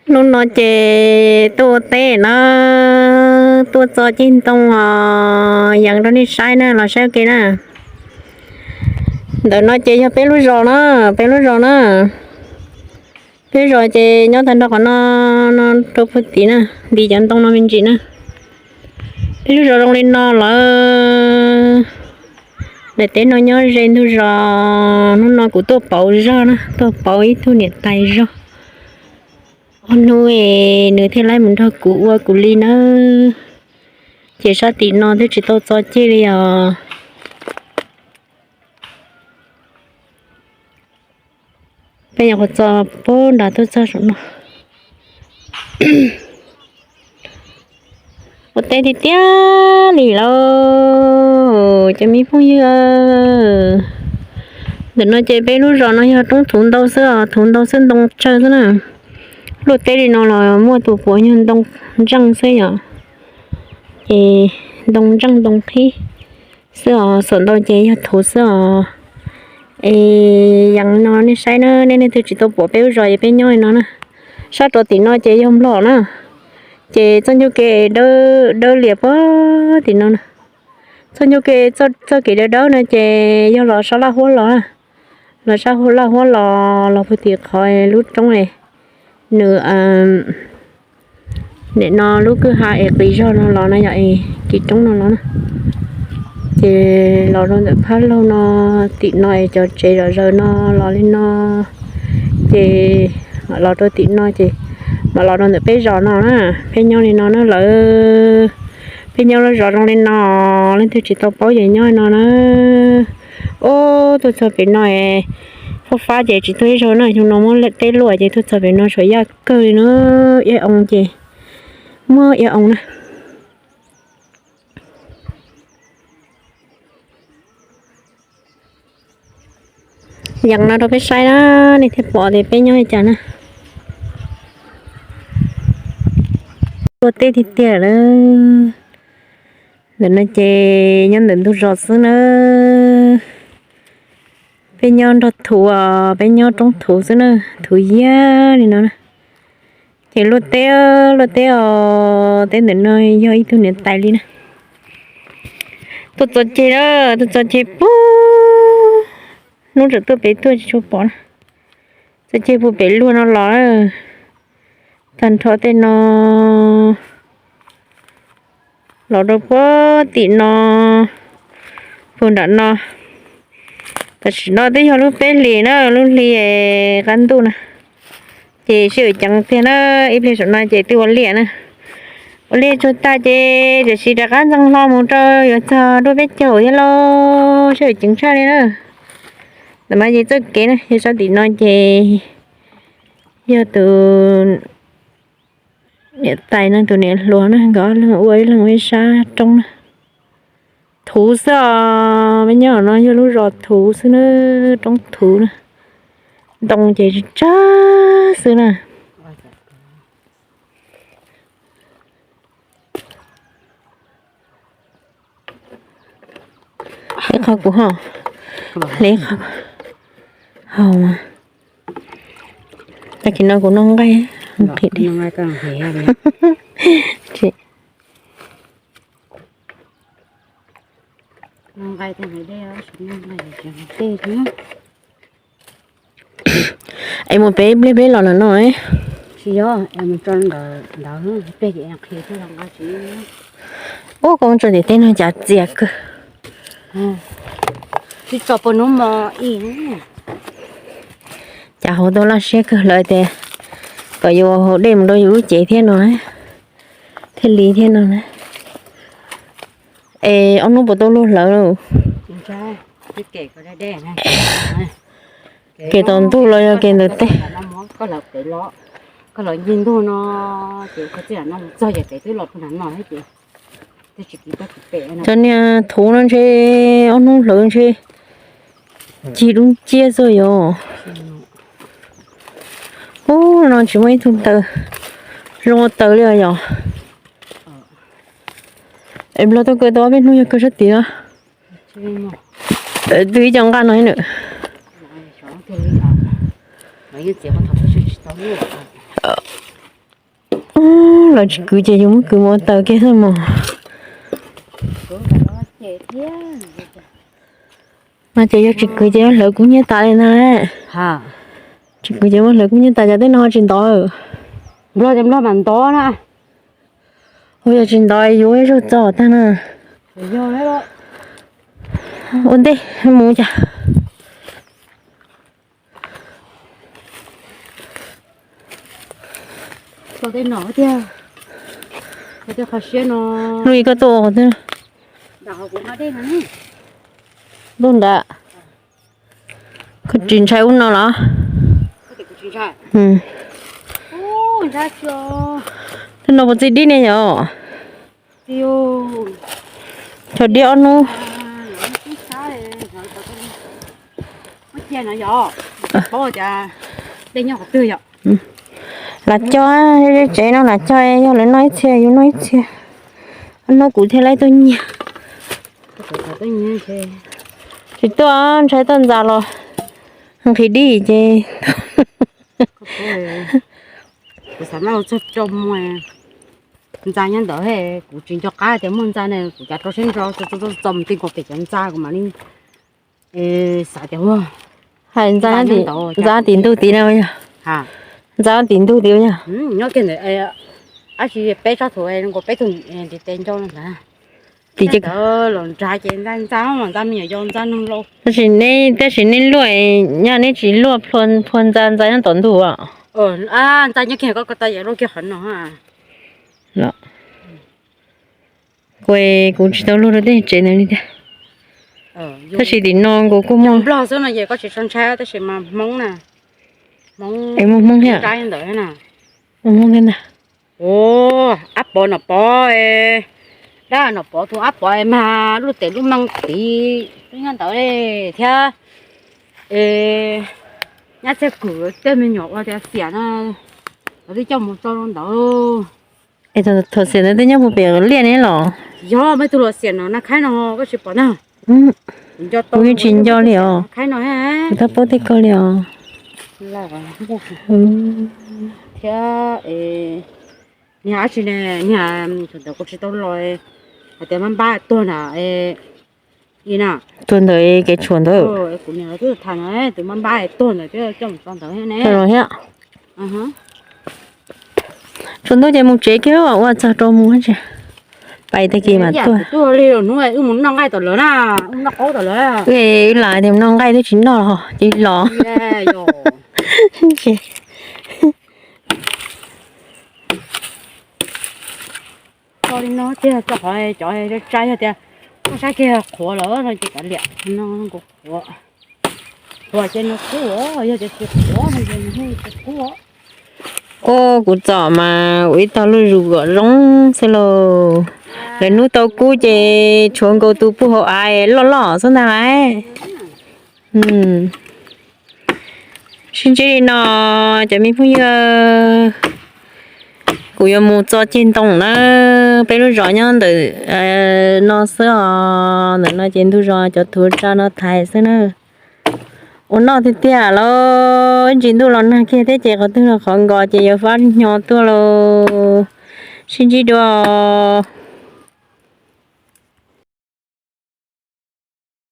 Hnub no ces tuaj ua teb na, tuaj txo ceg ntoo os, yees rau nej saib na, los saib ua ke na. Ntawm no ces yog peb lub zos na, peb lub zos na. Peb lub zos ces nyob tag nrho qhov no, no rau puag tim na, nti cov ntoo no me ntsis na. Peb lub zos zoo li no lawm. Daim teb no nyob ze ntug zos, hnub no kuv tuaj pauv zog na, tuaj pauv ib tug niam tais zog. Ob hnub es nws thiaj li mus nrog kuv ua kuv li nawb. Ces sab tim no twb tsis tau txo ceg li os. Peb nyuam qhuav txo puag nram tuaj txog saum no. Ua teb tiag tiag li lauj, cov me phooj ywg. Ntawm no ces peb lub zos no yog roob thuv ntau xwb os, thuv ntau xwb, ntoo tsawg xwb na. Luaj teb li no los muaj tus puav nyuag ntoo ntseej xwb yom. Ces ntoo ntseej ntoo qhib xwb os, xam ntau ces yog thuv xwb os. Es yees no nej saib na, nej leej twg tsis tau pom peb lub zos es peb nyob li no na. Sab rov tim no ces yog Nplog na. Ces txoj ncauj kev dawb lias puag tim no na. Txoj ncauj kev, txoj kev dawb dawb no ces yog los sab Laj Huab los, los sab Laj Huab los, los puag tim qhov lub roob es nws nim no lub kwj ha es qis zog no los no yom, es kis roob no los na. Ces los rau ntawm phab laug no, tim no es cov tsev zom zaws no los li no. Ces mam los rau tim no ces mam los rau ntawm peb zos no na. Peb nyob li no na lawm. Peb nyob lub zos zoo li no, leej twg tsis tau paub ces nyob li no na. Ub, tuaj txog pem no es fab fab ces tsis tuaj ib zaug na, xyoo no muab teb luaj ces tuaj txog pem no tshuav yaj kawg li na. Iab oo ces muaj iab oo na. Yees no rau peb saib na, nej thiaj pom tias peb nyob li cas na. Ua teb tiag tiag lawm. Ntawm no ces nyob ntawm ntug zos xwb na. Peb nyob nrog thuv, peb nyob roob thuv xwb na, thuv yiag li no na. Ces luaj teb, luaj teb os, teb ntawm no yog ib tug niam tais li na. Tuaj txo ceg na, tuaj txo ceg puag, hnub tsaus tuaj pem tuaj tsis tshua pom na. Txo ceg puag pem luag no los, tag nrho tej no los rau puag tim no, puag nram no. Tam sim no twb yog lub peb hlis na, lub hli qab ntuj na. Ces sij hawm ceev tiag na, ib pliag saum no ces twb ua liaj na. Ua liaj tsuag tag ces tam sim rov qab ntxeev hlo mus rau yuav txog nruab peb caug thiab lauj, sij hawm ceev tshaj li na. Ntawm no ces txoj kev na, yog sab tim no ces yog tus niam tais no, tus niam hluas na, nkawd ob leeg ua ib leeg ua ib sab roob na. Thuv xwb os, peb nyob no yog lub zos thuv xwb na, roob thuv na. Ntoo ces tsawg xwb na. Hle qhov kuv haus, hle qhov haus mas. Tag kis no kuv noj nqaij qhis dej. Es mus pem ib pliag peb los lawm no. Ub, koj tso tim teb no cas txias kawg. Cas hauv tau laj siab kawg lawm tias kom yuav haus dej mus rau yus lub cev thiab no, thiaj li thiab no na. Es ob hnub puas tau luag hlawv lauj? Kev tom ntug los yog kev ntawm teb? Cov niag thuv no ntshe ob hnub hlawv ntshe cig dub nciab xwb yom. Ub, no tsis muaj ib tug taws zoo ua taws li os yom. Es Nplog tuaj kaw tau ob peb hnub yog kaw sab tid. Twb ib co nqaj no nws. Los tsis kwv ces yus muab kwv mus ua taws kiag xwb mog. No ces yog tsis kwv ces yuav hlawv kub hnyiab tas li ntag. Tsis kwv ces muab hlawv kub hnyiab tas, cov tej no tsis ntov. Nplog ces nplog mam ntov na. Ua yog tsis ntov yuav ib zaug txog tag na. Ua ntej mus cas. Tej no tiag, qhov siab no. Lub ib koj tuaj ua qhov twg? Ntuj nrad. Koj tsis ntshai ub no los? Tej no puas txi dib ne yom? Cog dib ob hnub. Lam cog, tsev no lam cog, yog lawv noj ib txhia yus noj ib txhia, noj kuv thiaj laib tuaj nyiag. Tsis tuaj, ntshai tuaj ntxa los nqhis dib ces. Kuv xav noj txog tso muag ntxa nyob ntawd, kuv tsis nco qab tias muaj ntxa ne, kuv cav rau siab ntso txo mus ti nkaus pem cov ntxa kuv mam li xav tias ua. Hais ntxa, ntxa tim ntug tid na yog? Ntxa tim ntug tid yog? Nyob kiag ntawd, ab tsis peb sab thuv nkaus peb tug ntiv tes ncau no ntag. Tim ntawd los nrad ces ntxa, ntxa me nyuam yaus ntxa noog lauj. Tab sis neb, tab sis neb luaj, yog neb tsis luaj plhuav ntxa, ntxa nyob tom ntug os. Ntxa nyob kiag ko, ko taw yam luaj kiag qhov no. Kuv tsis tau luag rau tej tsev ntawd li tiag. Tab sis tim no nkaus kuj muaj. Nplog xwb no ces koj tsis txhob ntshai, tab sis mas Hmoob na, Hmoob, muaj Hmoob thiab ntawd na. Muaj Hmoob thiab ntag. Ab pov Nom Pov, dab Nom Pov tus ab pov mas lub tes lub meej tid twb nyob ntawd thiab. Nyab Txhiaj Kwm tej me nyuam ua tias xiam no, lawv twb coj mus tso rau ntawd. Thaum xiam ntawd twb nyob puag pem liaj ne los? Yog, muaj ib tug los xiam no na, khaib no koj tsis pom na. Kuv yeej tsis nco li os. Khaib no, kuv tab paub tej ko li os. Thiab niag ab tsi ne, niag thaum ntawd kuv tsis tau los, hais tias mab npab tuag na, tuag ntawm kev tshuam ntawd. Kuv niam lawv twb tham no, tus mab npab tuag ntawd thiab coj mus tso ntawd thiab ne. Tsaus ntuj ces mus tsev kiag, ua txog rau mus tsis pais tag kis mas tuaj. Tuaj li hnub wb mus noj nqaij tom lawv na, wb noj qaub tom lawv. Wb lam tias noj nqaij twb tsis noj los ces los. Tso li no tiag, tso qhov cov tsaib yog tias koj saib kiag qhuav lawm no ces kav liam no, nkaus qhuav. Qhuav ces nws kub, yog tias tsis qhuav no ces nws yeej tsis kub. Ua kuv txom mas ua ib tog lub zus kom zoo xwb lauj. Lawv hnub tau kub ces tshuav nkaus tus puag hauv av loj loj xwb ntag lauj. Sib ntsib li no cov me phooj ywg, kuv yuav mus txo ceg ntoo na. Peb lub zos nyob ntawm no xwb os, ntawm no ces ntug zos cov tuav tsa no thaiv xwb na. Ua noj tiag tiag lauj, ib ntsis ntuj los nag kiag thiab ces qhov twg los qhov nkos ces yuav fab hnyo tuaj lauj. Sib ntsib dua.